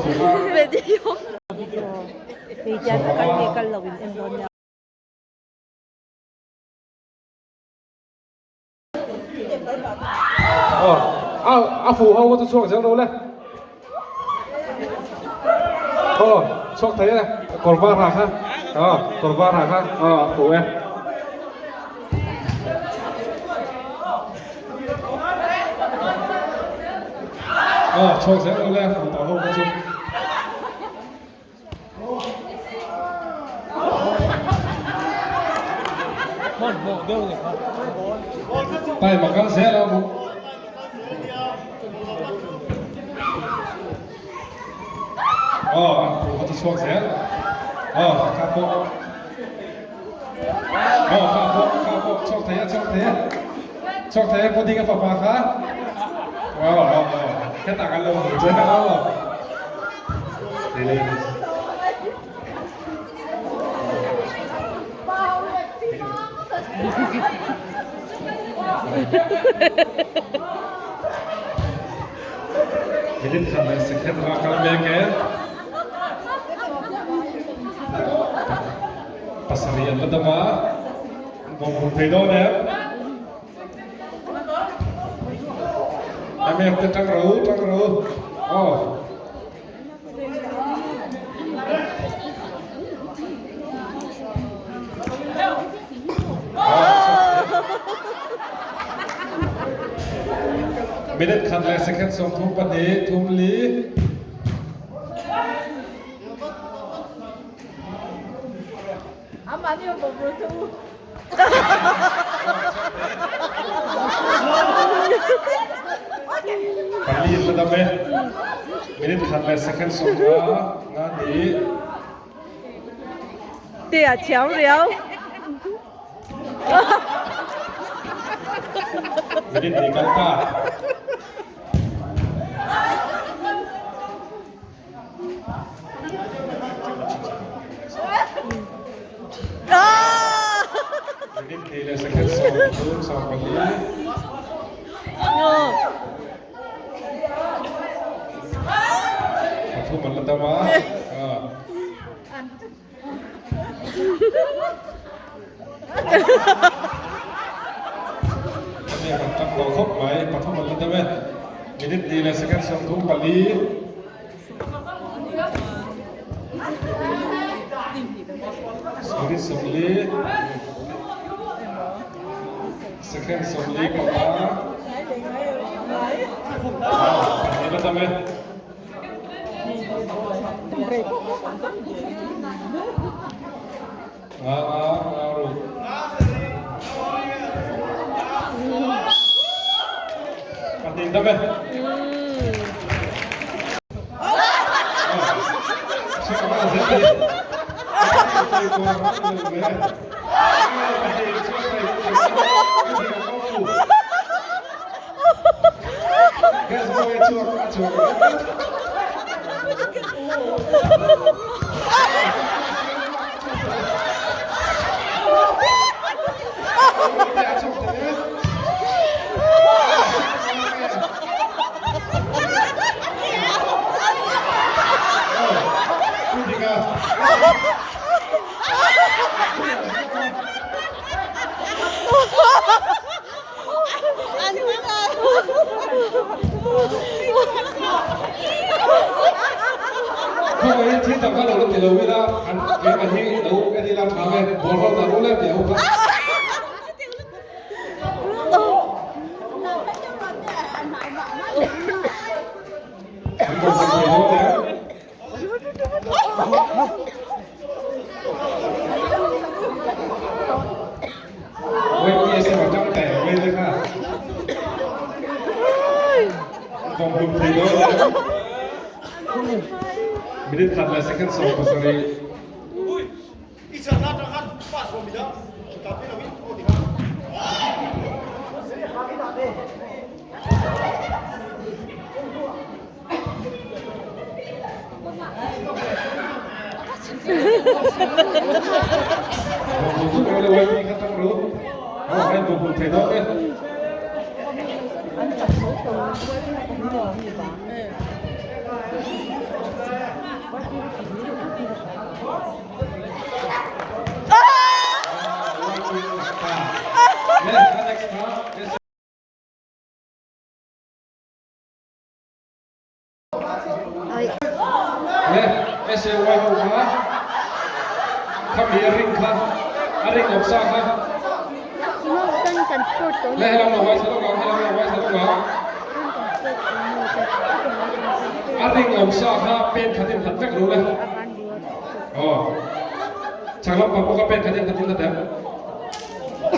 Video. A fu ho chu chhuak zel lo le. Aw chhuak thei e kawr var ha kha aw kawr var ha kha aw a fu e. Aw chhuak zel lo le a fu tawh ho kha chu. Time a kal zel a bawk. Aw a fu kha chu chhuak zel. Aw kha pawh. Aw kha pawh kha pawh chhuak thei a chhuak thei a. Chhuak thei a pu ding a fapa kha. Aw aw aw hetah kan lo hmu che aw. Minute khat leh second a kal mek e. Pasarih an la dam a, an bawm hum thei dawn em? MF te tang ro, tang ro. Aw. Minute khat le second 32 thum li. Pali in la dam e. Minute khat le second 50 nga ni. Te a thiam riau. Minute ni kal ta. Minute ni le second 30 44. Pathum an la dam a. Ani kan tang tawh khawp mai. Pathum an la dam e. Minute ni le second 34. Minute 40. Second 45. Pahnih la dam e. Nga nga nga ru. Pahnih dam e. Khawngaihin thil tam kha lo la ti lo ila an keimah hi lo en ila tha ve ball ho dah ru le tih ho kha. An rawn ti thei dawn em? YPS emaw tang teh vel te kha bawmhlum thei dawn em? Minute khat leh second 17. Le SAY ho kha khami a ring kha a ring awm sa kha le helam lo vai thla lawk ang helam lo vai thla lawk ang a ring awm sa kha pen khatin hlat vek ru le aw chak lam pang pawh kha pen khatin khatin hlat em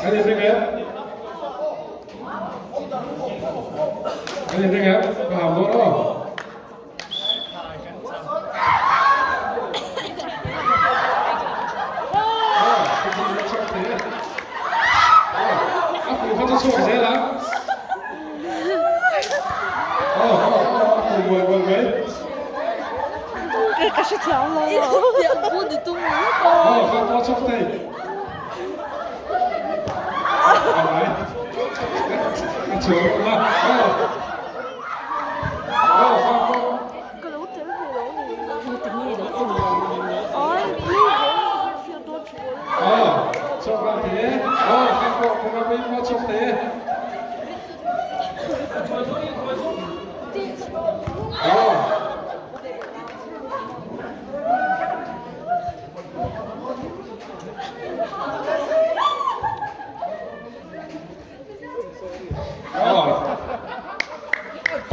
kan inring em Kan inring em? Ka hau dawn aw. A fu kha chu chhuak zel a. Aw, aw, aw, a fu mual mual mai. Ka hrethiam lo. Aw, kha pawh chhuak thei.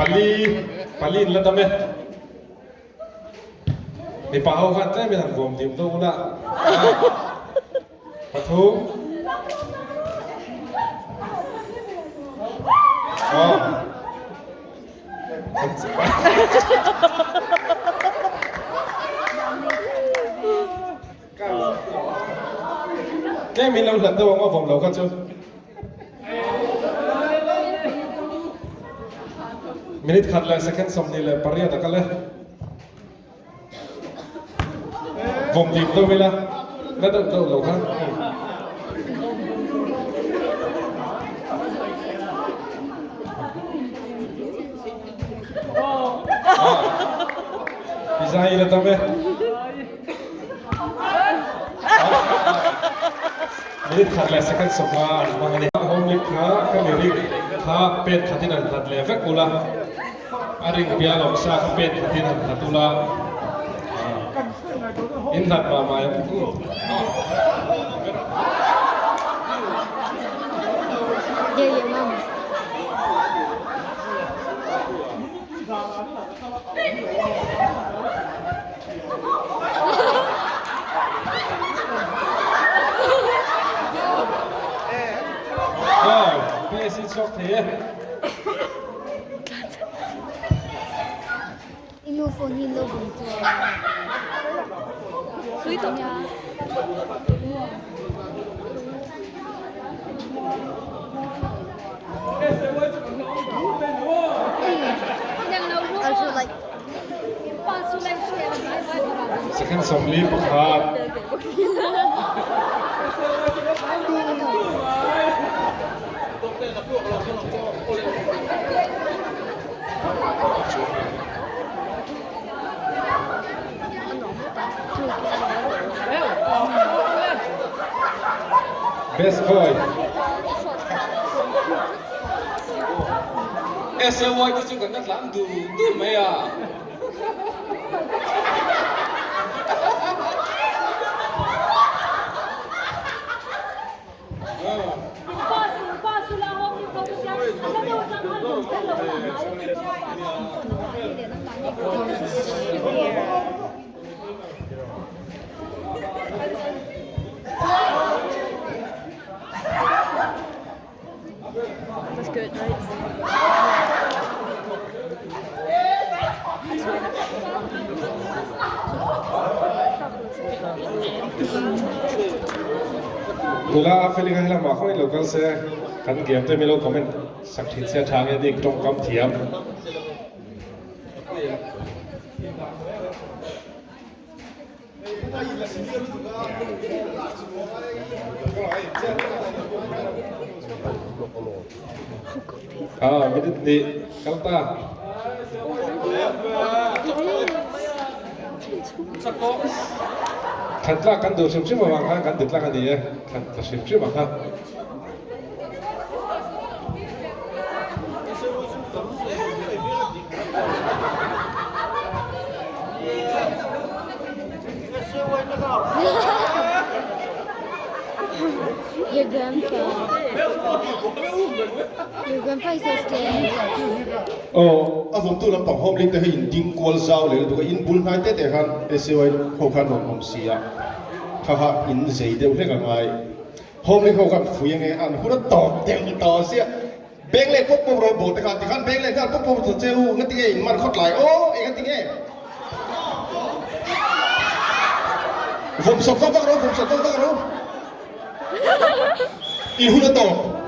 Pali pali in la dam e. Mipa ho khan tlem in han vawm dim deuh ula. Pathum. Aw. Tlem in lo hlat deuh ang aw vawm lo kha chu. Minute khat leh second 28 a kal e. Vawm dim deuh ila la deuh deuh lo kha. Pizza ila dam e. Minute khat leh second 15 an hmang a ni. Home link kha ka mi ring kha pen khatin an hlat leh vek ula, a ring bial awm sa kha pen khatin an hlat ula, in hlat mah mah em? Aw, PSC chhuak thei e. I nu phone hi lo bawm chu a. Thui tawh nia. Also like Second 41. Best boy. SAY te chu kan la tlan dur dur mai a. That's good, right? Nula a feeling a helamah khaw in lo kal se kan game te mi lo comment sak thin se a tha nge dik tawngkam thiam. Ah, minute ni kal ta. Thlan tlak kan duh hrim hrim avang khan kan ti tlak a ni e, thlan tla hrim hrim ang kha. Your grandpa. Your grandpa is so scared. Aw, a vawmtu lampang home link te hi in ding kual zau leh lutuk a, in bul hnai te te khan SAY ho khan rawn awm si a, kha kha in zei deuh hlek a ngai. Home link ho khan fui ange an hun a tawp deuh tawh sia, beng leh pawp pawp ro bawh te khan tikhan beng leh nghal pawp pawp ta che u, ngatinge in man khawt lai aw, eng ngatinge? Vawm sawp vak vak ro, vawm sawp vak vak ro. In hun a tawp.